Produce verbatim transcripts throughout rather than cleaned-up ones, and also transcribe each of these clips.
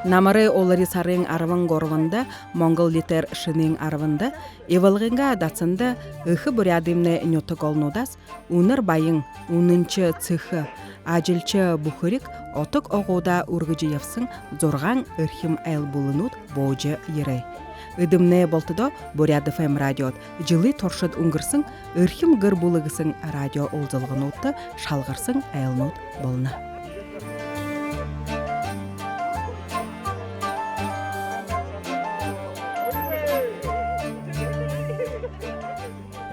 Намарай улари сарын арбан гурбанда, монгол литээр шэнын арбанда, Ивалгын дасанда Эхэ Буряадаймнай нютаг олонуудһаа үнэр баян, үнэншэ сэхэ, ажалша бүхэриг отог угуудаа үргэжэ ябаһан зургаан эрхим айл бүлэнүүд буужа ерээ. Эдэмнай бултадаа Буряад Ф М радиодо жэлэй туршада үнгэрһэн «Эрхим гэр бүлэ» гэһэн радио уулзалгануудта шалгарһан айлнууд болоно.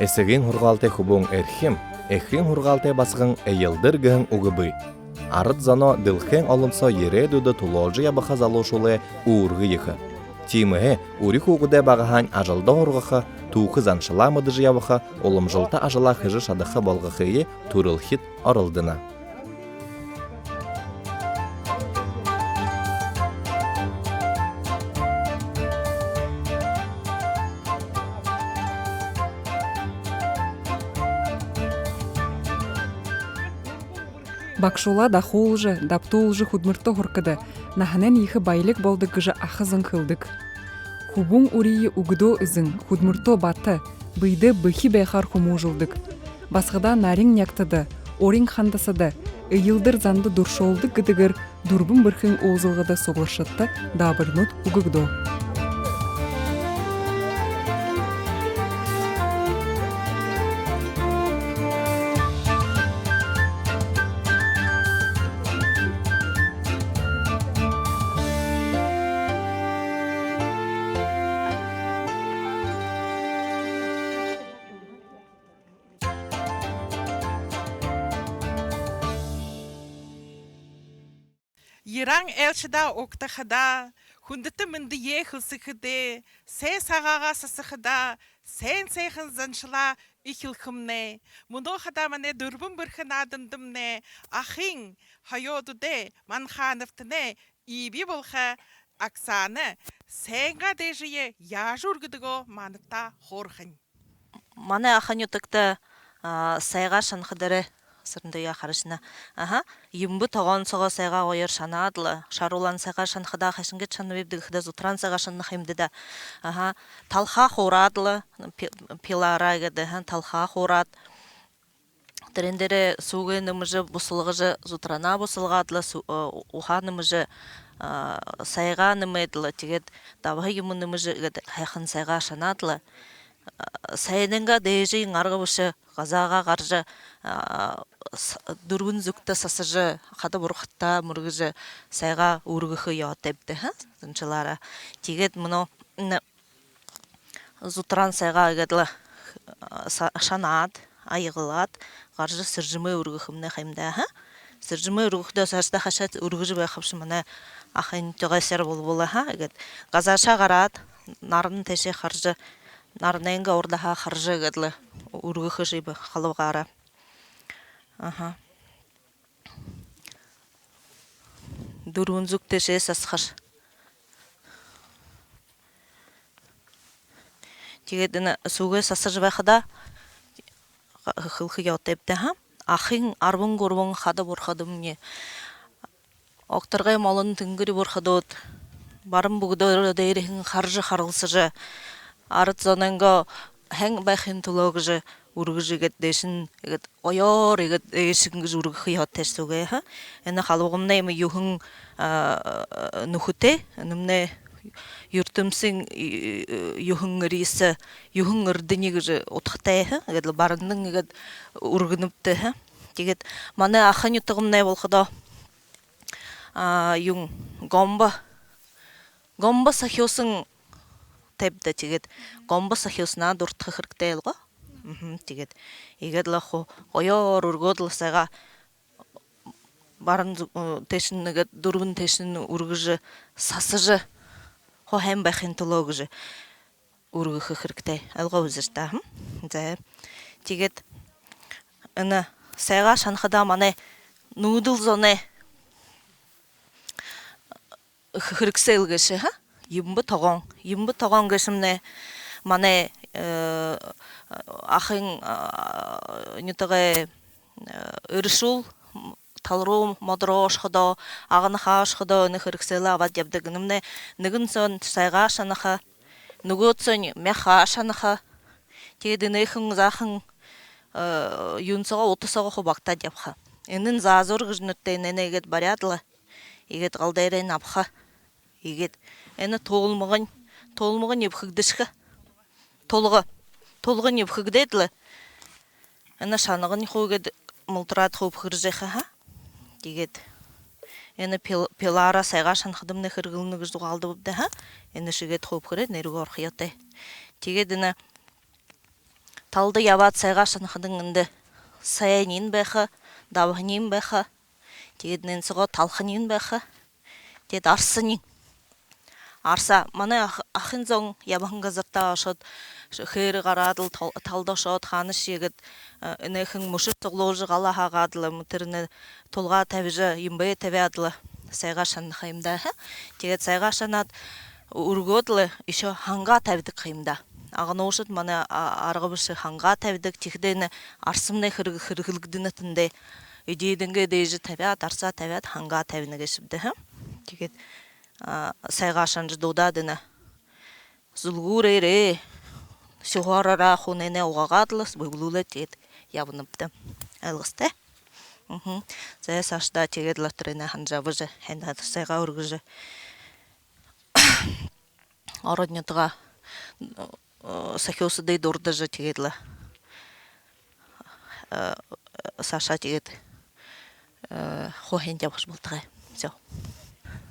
Эсэгын һургаалтай хүбүүн эрхим, эхын һургаалтай басаган эелдэр гэһэн үгэ бии. Арад зоноо дэлхэйн олон соо ерээдүйдэ түлөөлжэ ябаха залуушуулай үүргэ ехэ. Тиимэһээ үри хүүгэдээ багаһаань ажалда һургаха, түүхэ заншалаа мэдэжэ ябаха, уламжалта ажалаа хэжэ шадаха болгохые түрэлхид оролдоно. Багашуулаа дахуулжа, дабтуулжа хүдэлмэридэ һургахада, наһанайнь ехэ баялиг болодог гэжэ аха зон хэлэдэг. Хүбүүн үриие үгэдөө эзэн, хүдэлмэридөө бата, бэедээ бэхи байхаар хүмүүжүүлдэг. Басагадаа нарин нягтада, урин хандасада, эелдэр занда дуршуулдаг гэдэгээр «Дүрбэн бэрхын» уулзалгада суглаашадта даабаринууд үгэгдөө. Ерэһэн айлшадаа угтахадаа, хүндэтэ мэндые хэлсэхэдээ, сай сагаагаа сасахадаа, сайн сайхан заншалаа эхилхэмнай. Мүнөө хадаа манай «Дүрбэн бэрхэ» наадандамнай ахын хоюултай Манхановтанай иибии болохо Оксана сайнгаа дээжые яажа үргэдэгөө манда хөөрэхэнь. Манай Аха нютагта, а, сайгаа шанахадаа, Сарандуяа, харыш даа. Аха. Юмбэ тогоон соогоо сайгаа гоёор шанаад лэ, шара улаан сайгаа шанахадаа хайшан гээд шанабибди гэхэдэ, зутараан сайгаа шанаха юм даа. Аха. Талхаа хуураад лэ, пи-, пилаараа гээд, аха, талхаа хуураад. Тэрээн дээрээ сүүгээ нэмэжэ, бусалгажа, зутараанаа бусалгаад лэ, сүү-, э, ухаа нэмэжэ, а, сайгаа нэмээд лэ, тиигээд дабһа юумэ нэмэжэ, иигээд һайхан сайгаа шанаад лэ, а, сайнайнгаа дээжын арга бэшэ, газаагаа гаража, а, с-, дүрбэн зүгтэ сасажа, хада бурхадта мүргэжэ, сайгаа үргэхэ ёһотойбди, аха, заншалаараа. Тиигээд мүнөө н-, зутараан сайгаа иигээд лэ, а, са-, шанаад, аягалаад, гаража сэржэмээ үргэхэмнай ха юм даа, аха. Сэржэмээ үргэхэдөө саашадаа хашаад үргэжэ байхабши, манай Аха нютагай сэр болбол, аха. Иигээд газаашаа гараад, наран тээшээ хаража, наранайнгаа урдаһаа хаража, иигээд лэ үргэхэшиб халуугаараа. Аха. Дүрбэн зүг тээшээ сасахаш. Тиигээд энэ сүүгээ сасажа байхадаа хэлэхэ ёһотойбди, аха. Ахын арбан гурбан хада бурхадамни, огторгой молон тэнгэри бурхадууд, баран бүгэдөөрөө дээрэһээнь хаража харалсажа, арад зонойнгоо һайн байхын түлөө гэжэ үргэжэ, иигээд дээшэнь, иигээд гоёор, иигээд дээшэнь гэжэ үргэхэ ёһотойш сүүгээ, аха. Энэ халуугамнай иимэ юһэн, а, нүхэтэй, энэмнай юртэмсын, и-, юһэн эрьесэ, юһэн эрдэни гэжэ удхатай, аха. Иигээд лэ барандань иигээд үргэнэбди, аха. Тиигээд манай Аха нютагамнай болоходоо, а, юун, гомбо, гомбо сахюусантайбди, тиигээд гомбо сахюусанаа дуратха хэрэгтэй ойлгоо. Мгм, тиигээд иигээд лэ хуу гоёор үргөөд лэ сайгаа баран зү-, э, тээшэнь иигээд, дүрбэн тээшэнь үргэжэ, сасажа, хуу һайн байхын түлөө гэжэ үргэхэ хэрэгтэй. Ойлгоо бэзэртэ, хм? За. Тиигээд энэ сайгаа шанахадаа манай нүүдэл зоной хэ-, хэрэгсэл гээшэ, аха? Юмбэ тогоон. Юмбэ тогоон гээшэмнай манай, э, Ахын, а, нютагай, э, эрэшүүл, м, тала руу, модо руу ошоходоо, агнахаа ошоходоо энэ хэрэгсэлээ абаад ябадаг. Энэмнай нэгэн соонь сайгаа шанаха, нүгөөд соонь мяха шанаха. Тиигээд энэхэн заахан, э, юун соогоо, ута соогоо хуу багтаад ябаха. Энэнь зазуур гэжэ нэрэтэй, энээнээ иигээд баряад лэ, иигээд гал дээрэнь абаха. Иигээд энэ тулмагынь, тулмагынь эбхэгдэшэхэ. Тулга, тулгань эбхэгдээд лэ, энэ шанагынь хуу иигээд мултараад хуу эбхэржэ байха, ха. Тиигээд энэ пил-, пилаараа сайгаа шанахадамнай хэрэглэнэ гэжэ зугаалдабабди, ха. Энэшье иигээд хуу эбхэрээд, нэрүүгээ орохо ёһотой. Тиигээд энэ талада ябаад сайгаа шанахадань эндэ сайниинь байха, дабһаниинь байха. Тиигээд энээн соогоо талханиинь байха. Тиигээд арсаниинь. Арса, манай ах-, ахын зон ябаһан газартаа ошоод, ш-, хээрэ гараад лэ тал-, талада ошоод, хаанашье иигээд, э, энэхэн мүшэр суглуулжа, гал хаагаад лэ, м, тэрэнээ тулгаа табижа, юумэ табяад лэ, сайгаа шанаха юм даа, ха. Тиигээд сайгаа шанаад, үргөөд лэ, ещё хангаа табидаг юм даа. Агнуушад манай, а, арга бэшэ, хангаа табидаг, тиихэдээ энэ арсамнай хэрэг-, хэрэглэгдэнэ тэндээ. Эдеэдэнгээ дээжэ табяад, арсаа табяад, хангаа табина гээшэбди, ха. Тиигээд, а, сайгаа шанажа дуудаад, энэ зүлгүүрээрээ, шуһаараараа хуу энээнээ угаагаад лэ, бүглүүлээд, тиигээд ябанабди. Ойлгостой? Мгм. За, саашадаа тиигээд лэ тэрэнээ ханажа абажа, һайнаар сайгаа үргэжэ, ород нютагаа, э, сахюусадые дурдажа, тиигээд лэ, э, саашаа тиигээд, э, хуу һайн ябахаш болтогой. Всё.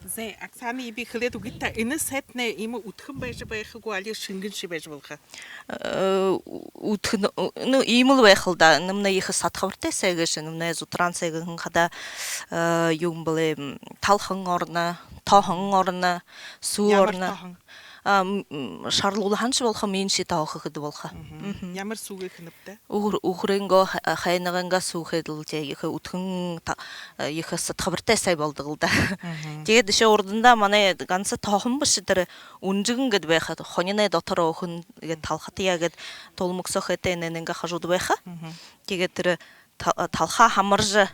Зэ, Оксана, би хэлээд үгыт даа, энэ сайтнай иимэ үдхэн байжа байха гү, али шэнгэншье байжа болохо? Э, ү-, үдхэн, ну, иимэл байха л даа. Энэмнай ехэ садхабартай сай гээшэ, энэмнай зутараан сай гэһэн хадаа, э, юун бэлэй, м, талхан ороно, тоһон ороно, сүү ороно. Ямар тоһон? А, м, м, шарлуулһаншье болохо, мииншье тоһо хэхэдэ болохо. Мгм. Мгм. Ямар сүүгээ хэнэбта? Үхэр-, үхэрэйнгөө, ха-, хайнагайнгаа сүү хээд лэ, тээ, ехэ үдхэн та-, э, ехэ садхабартай сай болдог л даа. Мгм. Тиигээд үшөө урдандаа манай ганса тоһон бэшэ, тэрэ үнжэгэн гээд байха, хониной дотор өөхэн, иигээд талхатаяа иигээд тулмаг соо хээтэй, энээнэйнгээ хажууда байха. Мгм. Тиигээд тэрэ та-, талхаа хамаржа,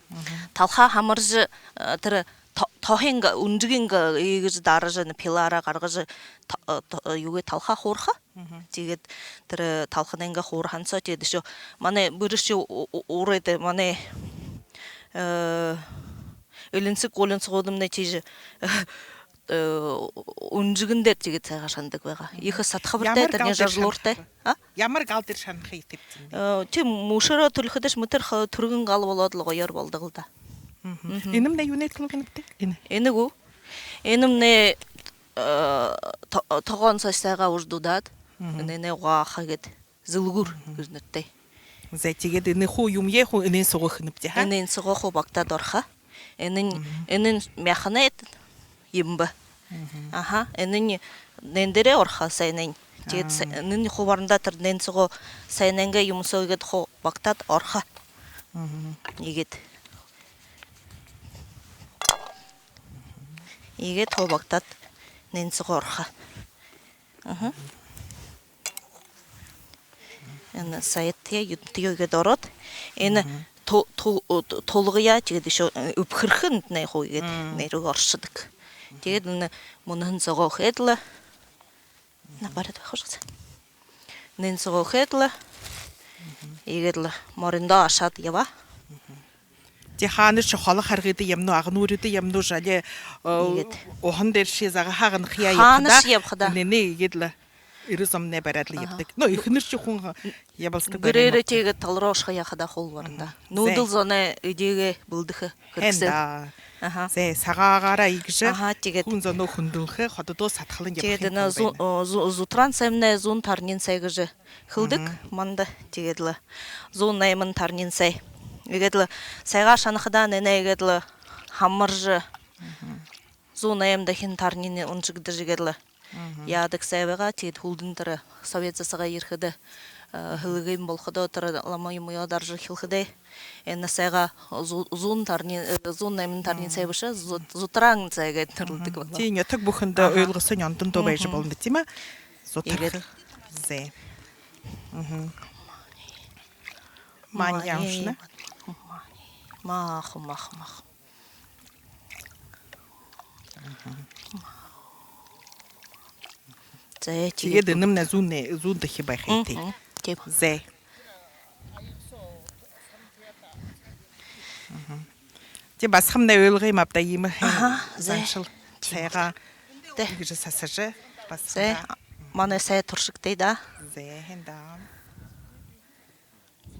мгм, талхаа хамаржа, э, тэрэ то-, тоһыень, үнжэгыень иигэжэ даража, энэ пилаараа гаргажа, то-, э, то-, э, юугээ, талхаа хуураха. Мгм. Тиигээд тэрэ талханайнгаа хуурһан соо, тиигээд үшөө манай бэри шье у-, у-, урайда, манай, э, элинсэг гулинсагуудамнай тиижэ, э, үнжэгэн дээрэ тиигээд сайгаа шанадаг байгаа. Мгм. Ехэ садхабартай, ямар тэрэнь гал дээрэ жажалууртай. Шанаха? А? Ямар гал дээрэ шанаха ёһотойбта? Э, тиимэ, мүшэрөө түлихэдэшье мэтэр ха-, түргэн гал болоод лэ гоёор болдог л даа. Мгм. Мгм. Энэмнай юунэй түлөө гэнэбта? Энэ. Энэ гү? Энэмнай, э, то-, тогоон соо сайгаа үргэжэ дуудаад, мгм, энээнээ угааха гээд, зүлгүүр, мгм, гэжэ нэрэтэй. За, тиигээд энэ хуу юумэеэ хуу энээн соогоо хэнэбта, ха? Энээн соогоо хуу багтаад орохо. Энэнь, мгм, энэнь мяханай юм бэ. Мгм. Аха, энэнь энээн дээрээ орохо, сайнайнь. Тиигээд са-, а, энэнь хуу барандаа тэрэ энээн соогоо, сайнайнгаа юумэн соогоо иигээд хуу багтаад орохо. Мгм. Иигээд. Иигээд хуу багтаад энээн соогоо орохо. Аха. Энэ сайтаяа, юунтэеэ иигээд ороод, энэ, мгм, ту-, ту-, ту-, тулгаяа тиигээд үшөө, э, үбхэрхэн энтнай хуу иигээд, мм, нэрүүгээ оршодог. Тиигээд энэ мүнөөхин соогоо хээд лэ. На, бариад байха шуу. Энээн соогоо хээд лэ. Иигээд лэ мориндоо ашаад ябаа. Тии, хаанашье холо харгыда юм гү, агнуурда юм гү, али, э, иигээд, уһан дээрэшье загаһаа агнахаяа ябахада, хаанашье ябахада, энээнээ иигээд лэ эрэ зомнай бариад лэ, аха, ябадаг. Но эхэнэршье хүн ябалсадаг байна. Гэрээрээ тиигээд тала руу ошохо яахадаа хуу барандаа. Мгм. Нүүдэл зоной эдеэгээ бэлдэхэ хэрэгсэл. Хэн даа. Аха. Зэ, сагаагаараа иигэжэ, аха, тиигээд хүн зоноо хүндэлхэ, хододоо садхалан ябаха юм байна. Тиигээд энэ зу-, о, зу-, зутараан саймнай зуун тарниин сай гэжэ хэлэдэг, мгм, манда. Тиигээд лэ зуун найман тарниин сай. Иигээд лэ сайгаа шанахадаа энээнээ иигээд лэ хамаржа, мгм, зуун найман дахин тарниин уншагдаха, иигээд лэ, мгм, яадаг сай байгаа. Тиигээд һүүлдэнь тэрэ Совет засагай ерэхэдэ, э, хэлэгээ юм болоходоо, тэрэ лама юумэеэ даража эхилхэдээ, энэ сайгаа зу-, зуун тарниин, э, зуун найман тарниин сай бэшэ, зу-, зутараан сай гээд нэрлэдэг болоо. Тии, нютаг бүхэндэ, аха, ойлгосонь ондоо байжа, мгм, болоно, тиимэ? Зутарха. Иигээд. Зэ. Мгм. Маани, маани, уншана. Маани. Махуу, махуу, махуу. Зэ, тиигээд тиигээд энэмнай зуун, зуун дахин байха юм. Мгм. Тиимэ. Зэ. Мгм. Тиигээд басагамнай ойлгоо юм ааб даа, иимэ хэн... Аха, зэ. Заншал. Тиимэ. Сайгаа... Зэ. Иигэжэ сасажа, басагамнай. Зэ. Манай сай туршагты даа. Зэ, хэн даа.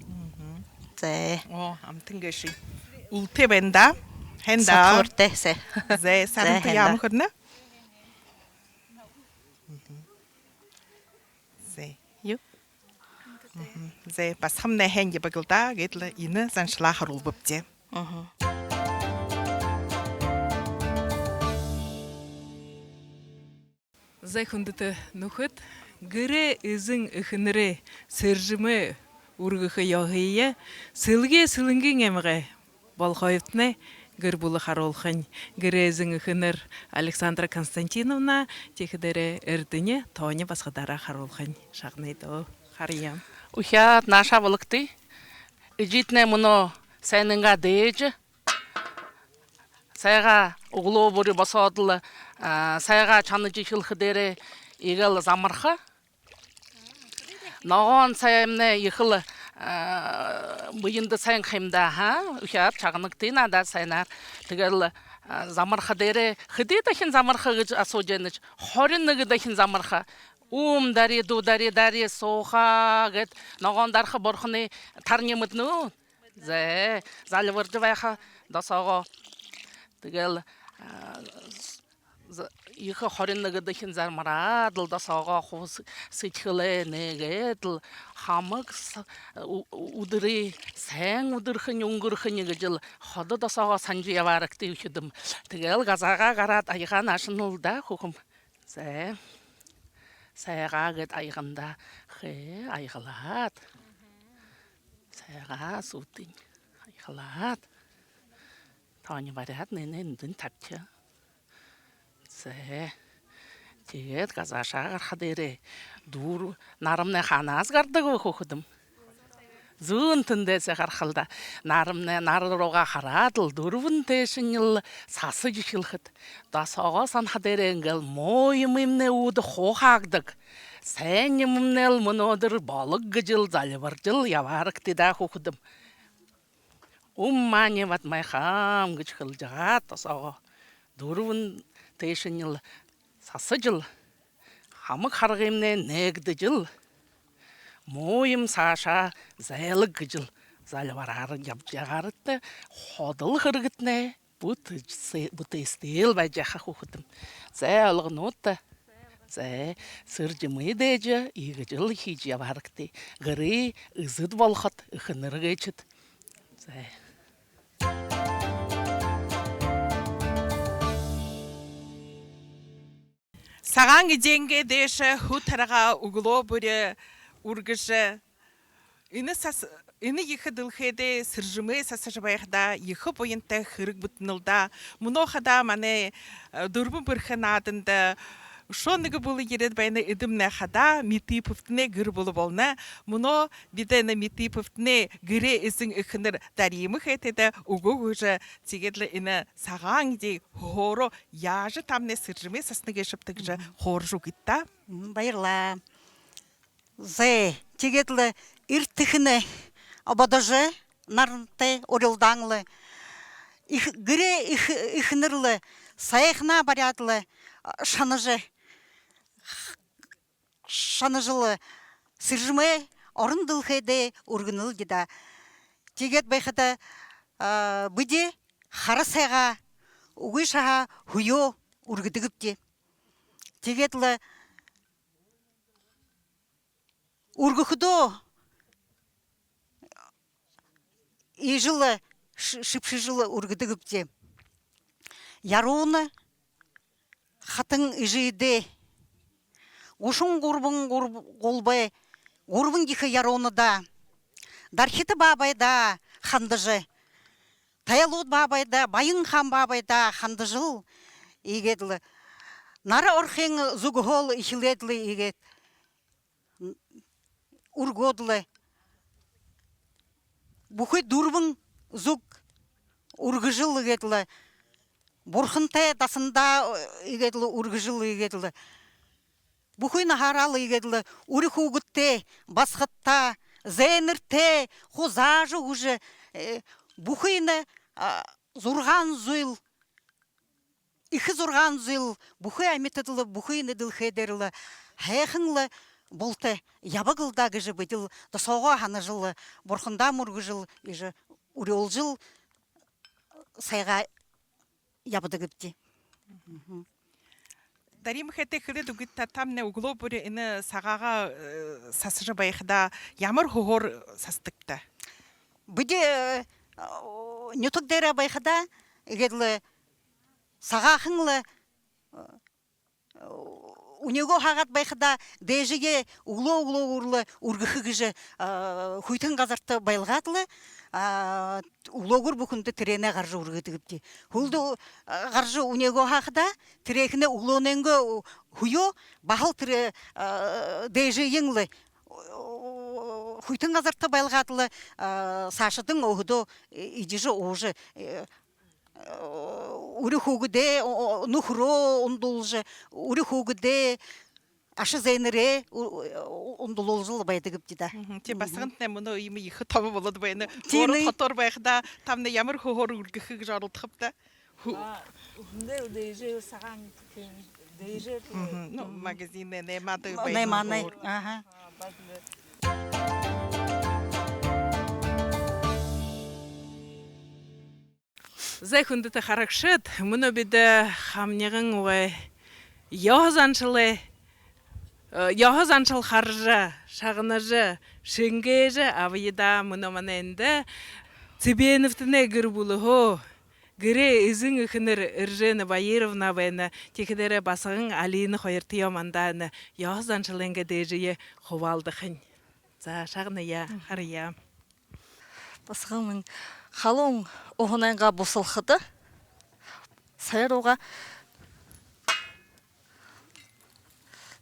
Мгм. Зэ. Оо, амтан гээшэ. Үлтэй байна даа. Хэн даа. Сатууртай, зэ. Зэ, саранта... Зэ, хэн даа. Яаман хүрэнэ? Мгм. Зэ. Юу? Мгм. Зэ, басагамнай хэн ябаг лэ даа, гээд лэ энэ заншалаа харуулбабди. Мгм. Зэ, хүндэтэ нүхэд, гэрэй эзэн эхэнэрэй сэржэмээ үргэхэ ёһые Сэлгеэ Сэлэнгын аймагай Болхоевтанай гэр бүлэ харуулхань. Гэрэй эзэн эхэнэр Александра Константиновна, тиихэдээрээ Эрдэни Тони басагадаараа харуулхань. Шагная даа, харая. Үхибүүд, наашаа бологты. Эжытнай мүнөө сайнынгаа дээжэ, сайгаа үглөө бүри босоод лэ, а, сайгаа шанажа эхилхэдээрээ иигээд лэ замарха. Ногоон саймнай ехэл, а, бэедэ сайн ха юм даа, ха? Үхибүүд, шагнагты наадаа сайнаар. Тиигээд лэ, а, замархадаараа хэды дахин замарха гэжэ асуужа байнаш. Хорин нэгэ дахин замарха. Үм, дари, ду, дари, дари, сууха гээд ногоон дарха бурханай тарни мэдэнэ гү? Зэ, зальбаржа байха досоогоо. Тиигээд лэ, а, з-, ехэ хорин нэгэ дахин замараад лэ, досоогоо хуу сэдьхэлээ нээгээд лэ, хамаг с-, ү-, үдэрэй сайн үдэрхэнь, үнгэрхэнь гэжэ лэ ходо досоогоо һанажа ябаарагты, үхибүүд. Тиигээд лэ газаагаа гараад аягаа наашань лэ даа, хүхэм. Зэ. Сайгаа гээд аягандаа хээ аягалаад. Сайгаа сүүдынь аягалаад. Тони бариад, нэнэ эндэнь табиша. Зэ. Тиигээд газаашаа гарахадаараа дүр-, нарамнай хаанаһаа гарадаг бэ, хүхэдэм? Зүүн тэндэһээ гараха лэ даа. Нарамнай, нар руугаа хараад лэ, дүрбэн тээшэнь лэ сасажа эхилхэдэ, досоогоо һанахадаараа, иигээд лэ муу юумэмнай үүдэ хуу хаадаг. Сайн юумэмнай лэ мүнөөдэр болог гэжэ лэ зальбаржа лэ ябаарагты даа, хүхэдэм. Ум мани пад май хам гэжэ хэлэжэ байгаа досоогоо. Дүрбэн тээшэнь лэ сасажа лэ, хамаг харгымнай нээгдэжэ лэ, муу юумэ саашаа зайлаг гэжэ лэ зальбараараа ябажа ябаарагты, ходол хэрэгтнай бүтээсэ-, бүтээсэтэй лэ байжа байха, хүхэдэм. Зэ, ойлгонууд даа. Зэ, сэржэмээ дээжэ иигэжэ лэ хэжэ ябаарагты. Гэрэй эзэд болохот, эхэнэр гээшэт. Зэ. Сагаан эдеэнэй дээшээ хүтэргэ үглөө бүри үргэжэ, энэ сас-, энэ ехэ дэлхэйдээ сэржэмээ сасажа байхада ехэ буянтай хэрэг бүтэнэл даа. Мүнөө хадаа манай, э, «Дүрбэн бэрхэ» нааданда үшөө нэгэ бүлэ ерээд байна, эдэмнай хадаа Митыповтанай гэр бүлэ болоно. Мүнөө бидэ энэ Митыповтанай гэрэй эзэн эхэнэр Дарима хээтэйдэ үгэ үгэжэ, тиигээд лэ энэ сагаан эдеэ хөөрөө, яажа тамнай сэржэмээ сасана гээшэбта гэжэ хөөрэжэ үгыт даа. Мм, баярлаа. Зэ, тиигээд лэ эртэ эхэнээ бодожо, нарантай урилдаан лэ, эх-, гэрэй эх-, эхэнэр лэ сайхнаа бариад лэ, а, шанажа, шанажа лэ, сэржэмээ орон дэлхэйдээ үргэнэл даа. Тиигээд байхада, а, бидэ хара сайгаа, үгы шаһаа хүеэ үргэдэгбди. Тиигээд лэ үргэхэдөө иигэжэ лэ ш-, шэбшэжэ лэ үргэдэгбди. Ярууна хатан эжыдээ гушан гурбан гурб-, гулбай гурбан ехэ яруунуудаа, Дархита баабайдаа хандажа, Тайлууд баабайдаа, Баян хаан баабайдаа хандажал, иигээд лэ нара орохын зүгһөөл эхилээд лэ, иигээд үргөөд лэ, бүхы дүрбэн зүг үргэжэл иигээд лэ, бурхантай дасандаа иигээд лэ үргэжэл иигээд лэ, бүхыень хараал иигээд лэ, үри хүүгэдтэй, басагадтай, зээнэртэй хуу заажа үгэжэ, э, бүхыень, а, зургаан зүйл, эхэ зургаан зүйл бүхы амитадта лэ, бүхы энэ дэлхэй дээрэ лэ һайхан лэ булта ябаг лэ даа гэжэ бидэл досоогоо һанажал, бурхандаа мүргэжэл, иигэжэ үреэлжэл сайгаа ябадагбди. Дарима, хэтэ хэлээд үгыт даа, тамнай үглөө бүри энэ сагаагаа, э, сасажа байхадаа ямар һүөөр сасадагта? Бидэ, э, нютаг дээрэ байхадаа, иигээд лэ сагаахан лэ, э, үнеэгээ һаагаад байхадаа, дээжые үглөө-үглөөгүүр лэ үргэхэ гэжэ, а, хүйтэн газарта байлгаад лэ, а, үглөөгүүр бүхэндэ тэрээнээ гаража үргэдэгбди. Һүүлдэ, а, гаража үнеэгээ һаахадаа, тэрээхэнээ үглөөнэйнгөө һүөө баһал тэрэ, а, дээжыень лэ, хүйтэн газарта байлгаад лэ, а, саашадань өөһэдөө эдижэ, уужа, э, үри хүүгэдээ, о-, о-, нүхэрөө ундалжа, үри хүүгэдээ, аша зээнэрээ у-, у-, ундалуулжал байдагбди даа. Мгм. Тии, басагантнай мүнөө иимэ ехэ томо болоод байна. Тиимэ. Город хотоор байхадаа, тамнай ямар һүөөр үргэхэ гэжэ оролдохобта? Һү- А, үндэр дээжэ сагаан, тиимэ, дээжэ. Мгм. Ну, магазин, наймаада, наймаанай һүөөр. Аха. А, бадле. Зай, хүндэтэ харагшад, мүнөө бидэ хамниган угай ёһо заншалай, э, ёһо заншал хаража, шагнажа, шэнгээжэ абая даа. Мүнөө манай эндэ Цыбеновтанай гэр бүлэһөө гэрэй эзэн эхэнэр Эржена Баировна байна. Тиихэдээрээ басаган Алина хоёртоёо мандаа энэ ёһо заншалайнгаа дээжые хубаалдахань. За, шагная, харая. Басаган минь, халуун уһанайнгаа бусалхада, сай руугаа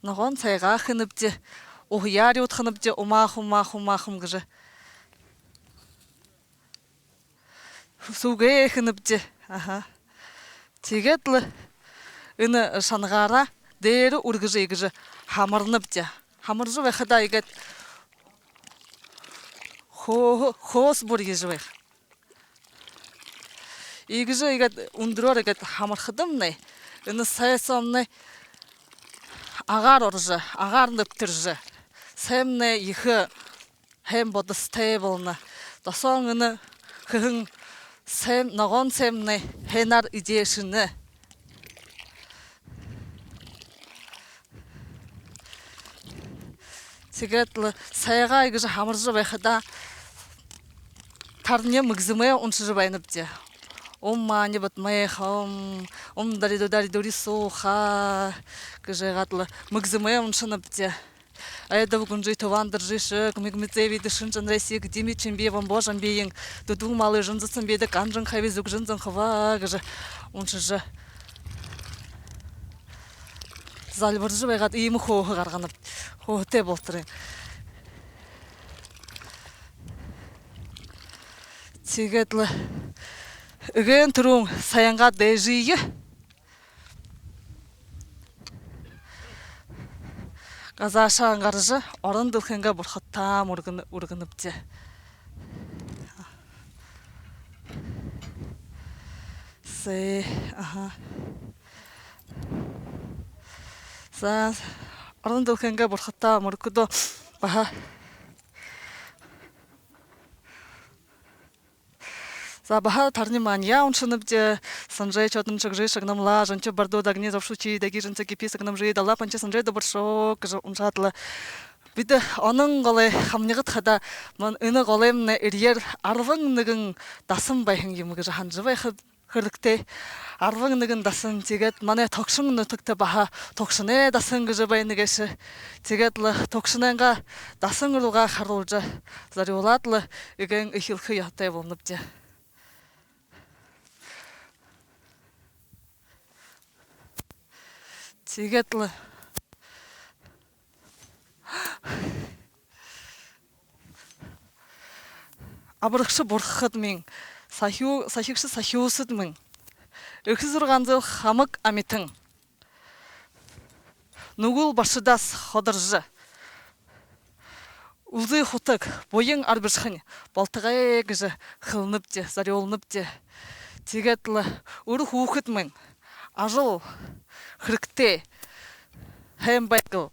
ногоон сайгаа хэнэбди, уһаяа арюудханабди, умаа хум, умаа хум, умаа хум гэжэ. Сүүгээ хэнэбди. Аха. Тиигээд лэ энэ шанагаараа дээрэ үргэжэ, иигэжэ һамарнабди. Һамаржа байхадаа иигээд хөө-, хөөс бүрьежэ байха. Иигэжэ иигээд үндэрөөр иигээд һамархадамнай, энэ сай соомнай агаар орожо, агаар нэбтэржэ, саймнай ехэ һайн бодостой болоно. Досоонь энэ хэһэн сай, ногоон саймнай һайнаар эдеэшэнэ. Тиигээд лэ сайгаа иигэжэ һамаржа байхадаа, тарни мэгзэмээ уншажа байнабди. Ум маани бадмэ хум, ум дари дудари дури сууха гэжэ яагаад лэ мэгзэмээ уншанабди. Айдаб гүнжы туван дэржышэг, мигмицэви дышын чанрасиг, дими чимби вамбо жамбиин, дудуу малы жынзасан бидэг, анжан хави зүг жынзан хава гэжэ уншажа, зальбаржа байгаад, иимэ хөөһэ гарганаб. Хөөһэтэй болоторынь. Тиигээд лэ эгээн түрүүн саянгаа дээжые газаашаа гаража, орон дэлхэйнгээ бурхадтаа мүргэн-, үргэнэбди. Сэ, аха. За, орон дэлхэйнгээ бурхадтаа мүргэхэдөө баһа. За, баһа тарни маанияа уншанабди. Санжай чодан чагжи шагнамла, жэнчэ бардо дагни завшучи, даги жэнчэ гипи сагнамжи, дала панчи санжай доборшо гэжэ уншаад лэ. Бидэ Онон голой хамнигад хадаа, ман энэ голоймнай эрьеэр арбан нэгэн дасан байһан юм гэжэ һанажа байха хэрэгтэй. Арбан нэгэн дасан, тиигээд манай Тогшон нютагта баһа Тогшоной дасан гэжэ байна гээшэ. Тиигээд лэ Тогшонойнгоо дасан руугаа харуулжа, зорюулаад лэ эгээн эхилхэ ёһотой болонобди. Тиигээд лэ абарагша бурхадмни, Сахю-, сахигша сахюусадмнай. Эхэ зургаан зол хамаг амитан. Нүгэл баршадһаа ходоржо, үлзы хутаг, буян арбишахань болтогой гэжэ хэлэнэбди, зорюулнабди. Тиигээд лэ үри хүүгэдмнай ажал хэрэгтэй, һайн байгал.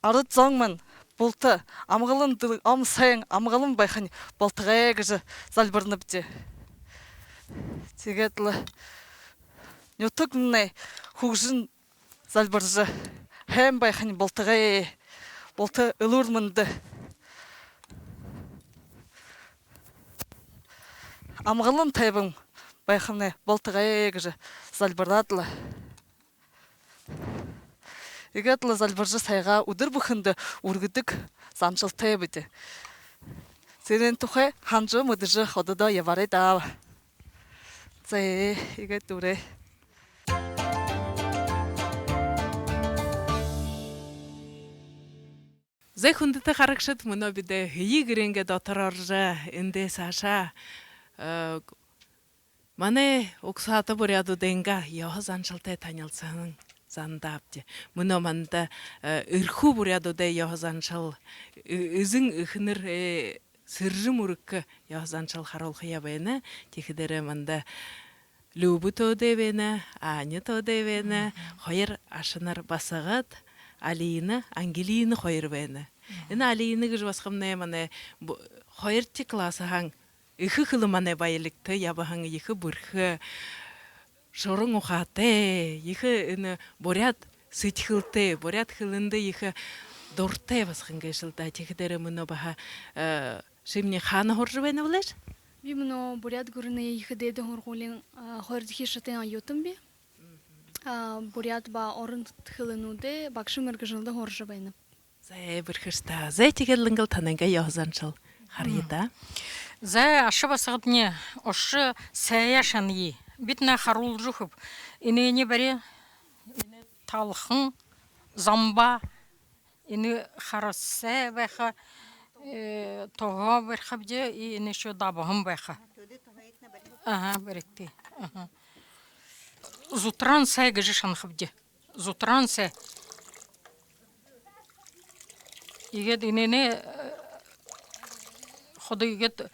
Арад зомнай булта амгалан дэл-, ам һайн, амгалан байхань болтогой гэжэ зальбарнабди. Тиигээд лэ нютагнай хүгжэн зальбаржа, һайн байхань болтогой, булта элүүр мэндэ, амгалан тайбан байхань болтогой гэжэ зальбараад лэ. Иигээд лэ зальбаржа, сайгаа үдэр бүхэндэ үргэдэг заншалтайбди. Тэрээн тухай һанажа, мэдэжэ хододоо ябаарай даа. Зай, иигээд дүүрээ. Зай, хүндэтэ харагшад, мүнөө бидэ һэеы гэрэй дотор орожо, эндээ саашаа, э, манай угсаата буряадуудайнгаа ёһо заншалтай танилсаһан зандаабди. Мүнөө манда, э, Эрхүү буряадуудай ёһо заншал, э-, эзэн эхэнэр, э, сэржэм үргэхэ ёһо заншал харуулхаяа байна. Тиихэдээрээ манда Люба Төөдэй байна, Аня Төөдэй байна, хоёр ашанар басагад, Алина, Ангелина хоёр байна. Энэ Алина гэжэ басагамнай манай бу-, хоёрдохи классһаа ехэ хэлэ манай баялигта ябаһан, ехэ бэрхэ, шуран ухаатай, ехэ энэ буряад сэдьхэлтэй, буряад хэлэндэ ехэ дуратай басаган гээшэл даа. Тиихэдээрээ мүнөө баһа, э, шимни хаана һуража байнаб гэлэйш? Би мүнөө Буряад гүрэнэй ехэ дээдэ һургуулиин, а, хоёрдохи шатын оюутан би. А, буряад ба ород хэлэнүүдэй багша мэргэжэлдэ һуража байнаб. Зай, бэрхэш даа. Зай, тиигээд лэ ингээл танайнгаа ёһо заншал харая даа. Зай, аша басагадни, ошожо, сайяа шаная. Бидэ наа харуулжа үгэхэб. Энээниие бари. Энэ талхан, замба. Энэ харасай байха, э, тоһо барихабди, и энэ үшөө дабһан байха. Аха, баригты. Аха. Зутараан сай гэжэ шанахабди. Зутараан сай. Иигээд энээнээ, э, ходо иигээд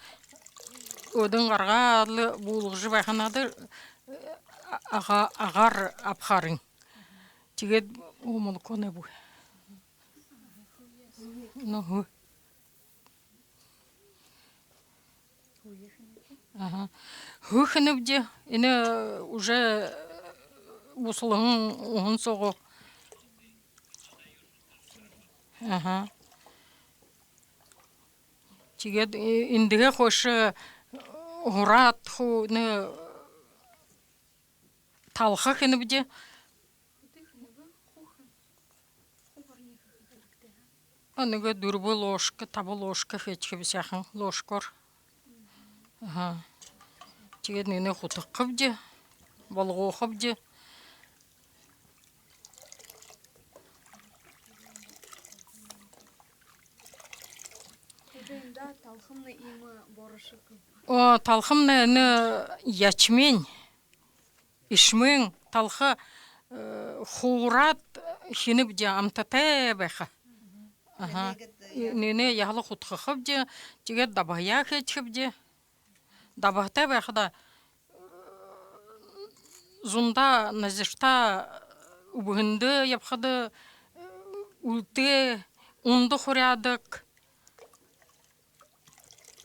өөдэнь гаргаад лэ буулгажа байхань, э, ага-, агаар абахаарынь. Тиигээд, о, молоко нэ бү. Ну, һү. Аха. Һү хэнэбди, энэ уже бусалһан уһан соогоо. Аха. Тиигээд, э, эндэһээ хойшо, э, һураад хуу, энэ талха хэнэбди. А, нэгэ дүрбэ ложка, таба ложка хэхэ бэшэ һэн, ложкоор. Аха. Тиигээд энээнээ хутагхабди, болгохобди. О, талхамнай энэ ячмень. Ишмээн талха, э, хуураад хэнэбди, амтатай байха. Аха. Энээнээ яһала хутагхабди, тиигээд дабһаяа хэхэбди. Дабһатай байхада, э, зундаа, назирта, үбһэндэ ябахада, э, үлтэй, ундаа хуряадаг.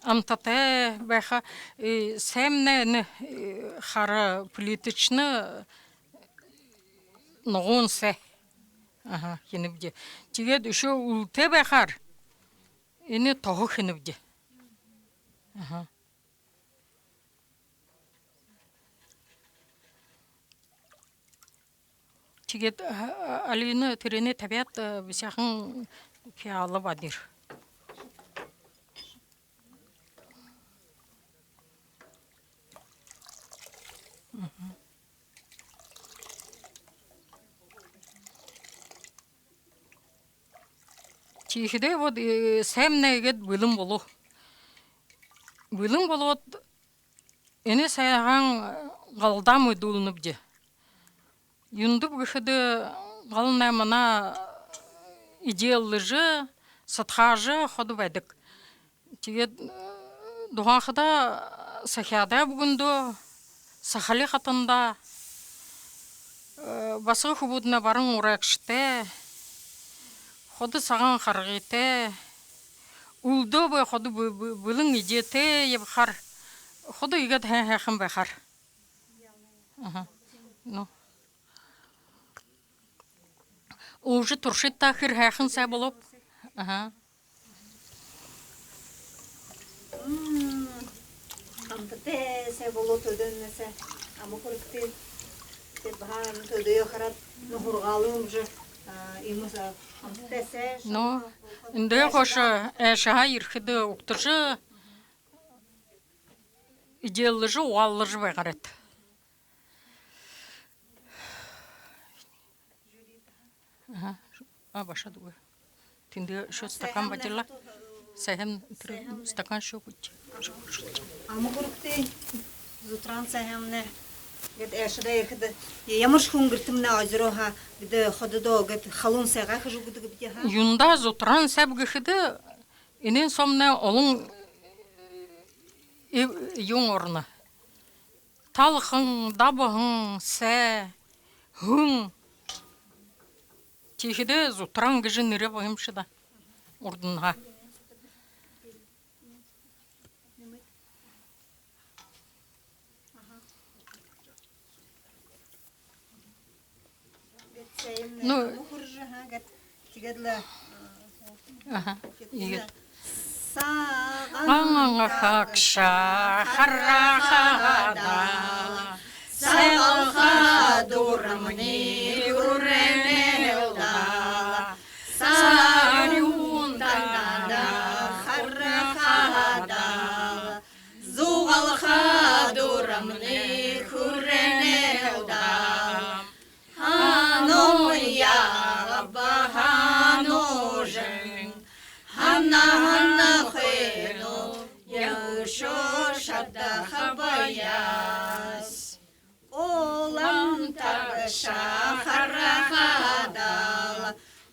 Амтатай байха, э, саймнай энэ, э, хара плиточный ногоон сай. Аха, хэнэбди. Тиигээд үшөө үлтэй байхаар энэ тоһо хэнэбди. Аха. Тиигээд, а, а, Алина, тэрэнээ табяад, а, бэшэ һэн, пиала бадир. Мгм. Тиихэдээ вот, э, саймнай иигээд бэлэн болоо. Бэлэн болоод, Энэ сайгаа галда мэдүүлнэбди. Юундэб гэхэдэ, галнай манай эдеэлжэ, садхаажа ходо байдаг. Тиигээд, э, дуганхадаа сахяадай бүгэндөө, сахали хатандаа, э, басага хүбүүднай баран урагшатай, ходо сагаан харгытай, үлдөө бай ходо б-, б-, бэлэн эдеэтэй ябахаар, ходо иигээд һай-, һайхан байхаар. Аха. Ну. Уже туршыт даа, хэр һайхан сай болооб. Аха. М, хамтатай сай болоо, төдөө сай. Ама хүрэгты. Тэд баһа төдөө хараад, ну, һургаалым уже, а, иимэ сай, хамтатай сай. Ну, эндэ хойшо, э, шаһа ерэхэдэ угтажа, эдеэлжэ, угаалжа байгаарайт. Аха. А, баша дугы. Тэндэ ещё стакан бадила. Сайхан тэрэ стакан ещё үгыт. Ама хүрэгты, зутараан сайхамнай. Гээд айлшадаа ерэхэдэ, ямаршье хүн гэртэмнай озёроо һаа, гээд хододоо гээд халуун сайгаа хэжэ үгэдэгбди ха. Юундэ зутараан сайб гэхэдэ, энээн соомнай олон, э, юун орно. Талхан, дабһан, сай, һүн. Тиихэдэ зутараан гэжэ нэрэ болоо юм ши даа. Урданһаа. Ну. Тиигээд лэ, аха, иигээд. Сагаан хагша харахада, сагаалха дурамни хүрэнэл даа. Сарюун танада харахада, зугаалха дурамни хүрэнэл даа. Һанаа яагаба, һанаа жэн, һанаа, һанаа хэнэ, яашье шадахаб яас. Улаан тагша харахада,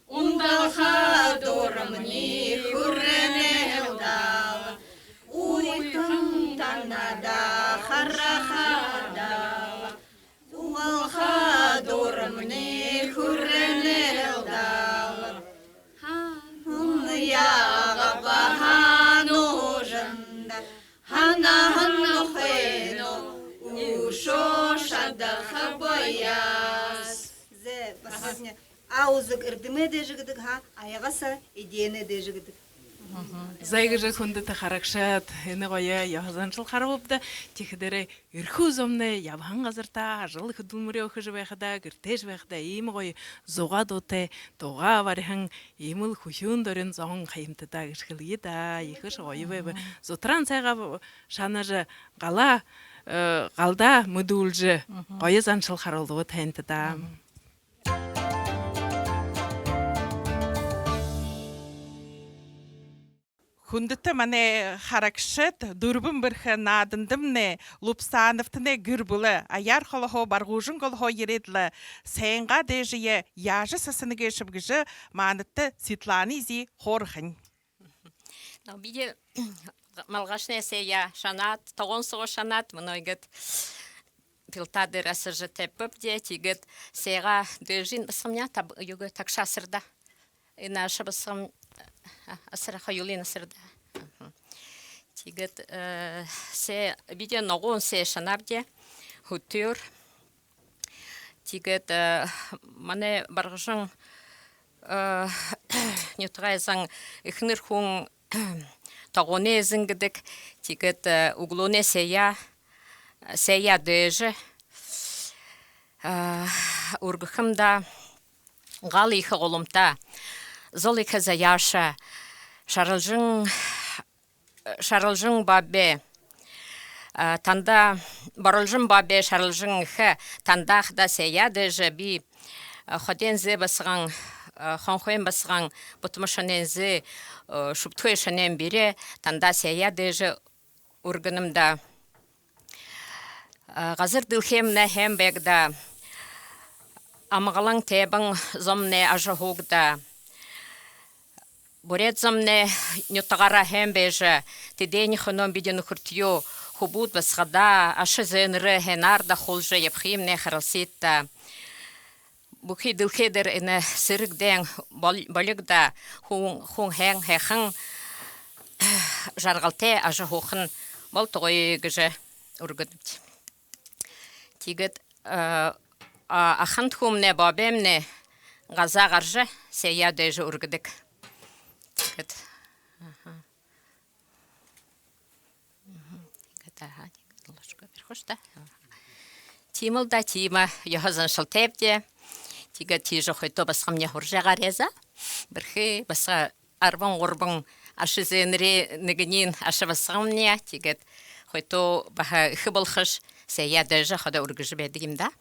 ундалха дурамни хүрэнэл даа. Уйтан танада харахада, зугаалха дурамни хүрэнэл даа. Һанаа яагаба, һанаа жэн, һанаа, һанаа хэнэ, яашье шадахаб яас. Зэ, последнее. Аузыг эрдэмэй дээжэ гэдэг ха, аяга соо эдеэнэй дээжэ гэдэг. Зай, иигэжэ, хүндэтэ харагшад, энэ гоё ёһо заншал харуулбди. Тиихэдээрээ Эрхүү зомнай ябаһан газартаа, ажал хүдэлмэреэ хэжэ байхадаа, гэртээшье байхадаа, иимэ гоё зугаа дуутай, дуугаа бариһан, иимэл хүхюун дорюун зон хаямта даа гэжэ хэлэе даа. Ехэшье гоё байба. Зутараан сайгаа шанажа, галаа, э, галдаа мэдүүлжэ, гоё заншал харуулба танда даа. Хүндэтэ манай харагшад, «Дүрбэн бэрхэ» наадандамнай Лубсановтанай гэр бүлэ аяар холоһоо, Баргажан голһоо ерээд лэ, сайнгаа дээжые яажа сасана гээшэб гэжэ манда Светлана эжы хөөрэнэ. Но, бидэ малгашанай саяа шанаад, тогоон соогоо шанаад, мүнөө иигээд плита дээрэ асаржа табибабди, тиигээд сайнгаа дээжынь басагамни таб-, юугээ, тагша асардаг. Энэ аша басагам, а, асарха юлын асардаг. Мгм. Тиигээд, э, сай, бидэ ногоон сай шанаабди, хүтэр. Тиигээд, э, манай Баргажан, э, нютагай зон, эхэнэр хүн тогооной эзэн гэдэг. Тиигээд, э, үглөөнэй саяа, саяа дээжэ, э, үргэхэм даа. Гал ехэ гуламта, зол ехэ заяаша, Шаралжан, Шаралжан баабай, а, танда, Боролжон баабай, Шаралжан эхэ, танда хадаа саяа дээжэ, би, а, ходын зээ басаган, а, хонхын басаган, Бутамашанын зээ, а, Шубтхы шанын бэрхэ, танда саяа дээжэ үргэнэм даа. А, газар дэлхэймнай һайн байг даа. Амгалан тайбан зомнай ажаһууг даа. Буряад зомнай нютагаараа һайн байжа, тэдэнэй хүнөөн бидэ нүхэртэеэ, хүбүүд басагадаа, аша зээнэрээ һайнаар дахуулжа ябахымнай харалсыт даа. Бүхы дэлхэй дээрэ энэ сэрэг дайн бол-, болиг даа, хүн, хүн һайн һайхан жаргалтай ажаһуухан болтогой гэжэ үргэнэб. Тиигээд, э, а, ахын хүмнай, баабаймнай газаа гаража, саяа дайжа үргэдэг. Тиигээд, аха. Мгм. Тиигээд, аха, тиигээд ложко бэрхэш даа. Аха. Тиимэл даа, тиимэ ёһо заншалтайбди. Тиигээд тиижэ хойто басагамни һуража гараа за. Бэрхэ басага арбан гурбан аша зээнэрэй нэгэниинь аша басагамни, тиигээд хойто баһа эхэ болохош, саяа дайжа ходо үргэжэ байдаг юм даа.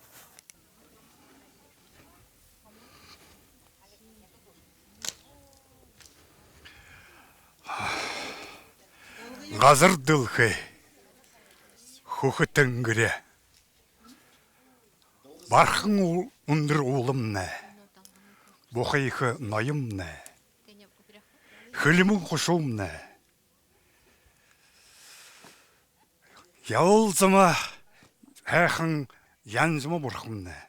Газар дэлхэй, хүхэ тэнгэри, бархан ү-, үндэр уулымнай, буха ехэ ноёмнай, хилмэн хушуумнай, ябал зама һайхан Янжама бурхамнай,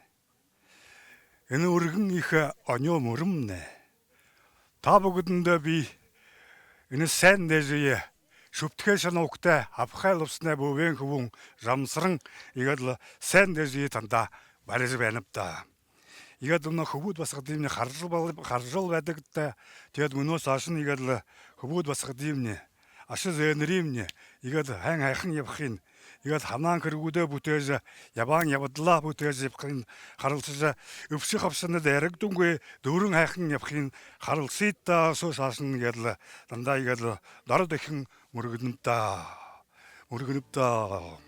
энэ үргэн ехэ оньо мүрэмнай, та бүгэдэндэ би энэ һайн дээжые, шүбтэхэй шанар угтай Абхай Лубсанай бүбээн хүбүүн Жамсаран, иигээд лэ һайн дээжые танда барижа байнаб даа. Иигээд лэ мүнөө хүбүүд басагадымни харажал бол-, харажал байдагта. Тиигээд мүнөө саашань иигээд лэ хүбүүд басагадымни, аша зээнэрымни иигээд һайн һайхан ябахыень, иигээд һанаан хэрэгүүдээ бүтээжэ, ябаан ябадалаа бүтээжэ ябахыень харалсажа, үбшэ хабшанаа дайрагдамгүй, дүүрэн һайхан ябахыень харалсыт даа. Соо саашань иигээд лэ дандаа иигээд лэ дороо дахин мүргэнэб даа. Мүргэнэб даа.